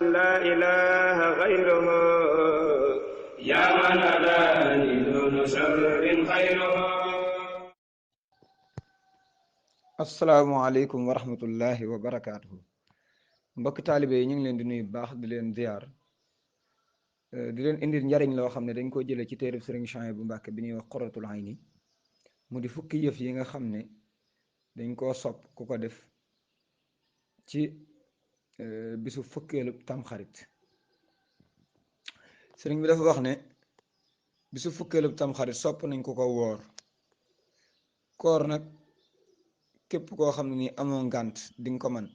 لا إله غيره يا من هداني دون شر خيره. asalaamaaleykum wa rahmatullahi wa barakaatuhu. mbokki taalibe yi ñu ngi leen di nuyu bu baax di leen ziar di leen indil njariñ loo xam ne dañ koo jëlee ci téereb Sëriñ Suhaybu bu Mbàkke bi ñuy wax Qurratul Ayni mu di fukki yëf yi nga xam ne dañ koo sopp ku ko def ci bisu fukkeelu tamxarit. sëriñ bi dafa wax ne bisu fukkeelu tamxarit sopp nañ ko woor. koor nag képp koo xam ne nii amoo ngànt di nga ko man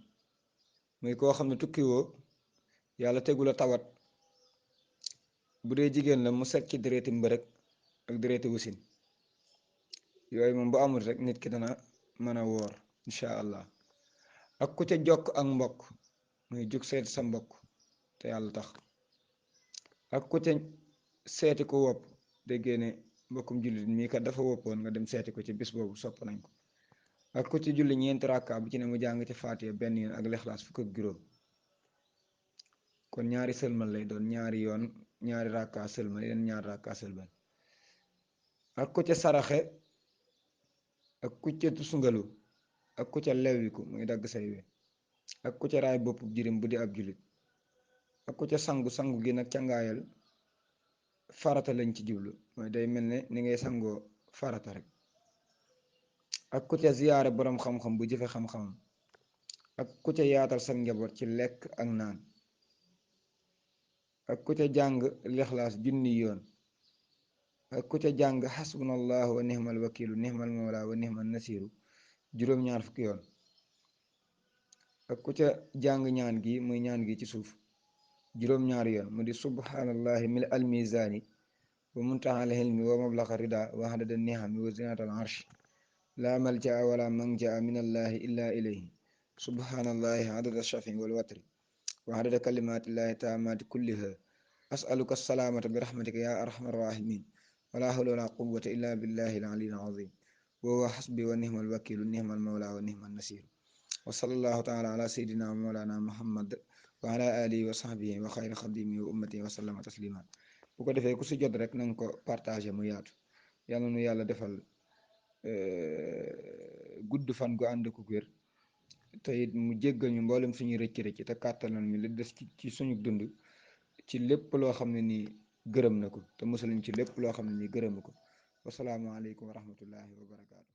muy koo xam ne tukkiwoo yàlla tegula tawat, bu dee jigéen la mu set ci dereeti mbërëg ak dereeti wasin, yooyu moom bu amul rek nit ki dana mën a woor incha allah. ak ku ca jokk ak mbokk muy jug seeti sa mbokk te yàlla tax, ak ku ca seeti ku wopp déggee ne mbokkum jullit mii kat dafa woppoon nga dem seeti ko ci bis boobu sopp nañ ko. ak ku ci julli ñeenti rakka bu ci ne mu jàng ci faatiya benn yoon ak lexlaas fukk ak juróom, kon ñaari sëlmal lay doon, ñaari yoon ñaari rakka sëlmal yeneen ñaari rakka sëlmal. ak ku ca saraxe, ak ku ca tusungalu, ak ku ca lewwiku muy dagg say we, ak ku ca raay bopp jirim bu di ab jullit, ak ku ca sangu gi nag cangaayal farata lañ ci jublu, mooy day mel ne ni ngay sangoo farata rek. ak ku ca ziyaare boroom xam-xam bu jëfe xam-xamam, ak ku ca yaatal sa njaboot ci lekk ak naan, ak ku ca jàng lixlaas junni yoon, ak ku ca jàng xasbunallahu wa nihmal wakilu nihmal mawla wa nihmal nasiru juróom-ñaar fukki yoon, ak ku ca jàng ñaan gi muy ñaan gi ci suuf juróom-ñaar yoon mu di subhanallahi mil al mizani wa muntaha al hilmi wa mablaxa rida wa hadada nihami wa zinatal arsh la maljaa wala manjaa min allahi illa ilayhi subhanallahi adada shafi wal watri wa adada kalimatillahi taamati kulliha asaluka salaamata bi rahmatika ya arhamar rahimin wala hawla wala quwwata illa billahi al aliyyil azim wa huwa hasbi wa nihmal wakilu nihmal mawla wa nihman nasir wa sallallahu taala ala sayyidina wa mawlana muhammad wa ala alihi wa sahbihi wa xayri xadimi wa ummati wa sallama taslima. bu ko defee ku si jot rek nanga ko partagé mu yaatu. yàlla nu yàlla defal gudd fan gu ànd ak wér te it mu jéggal ñu mboolem suñuy rëcc rëcc te kàttanal ñu li des ci suñu dund ci lépp loo xam ne nii gërëm na ko te mosaluñ ci lépp loo xam ne nii gërëmu ko. wasalaamualeykum wa rahmatullahi wa barakaatu.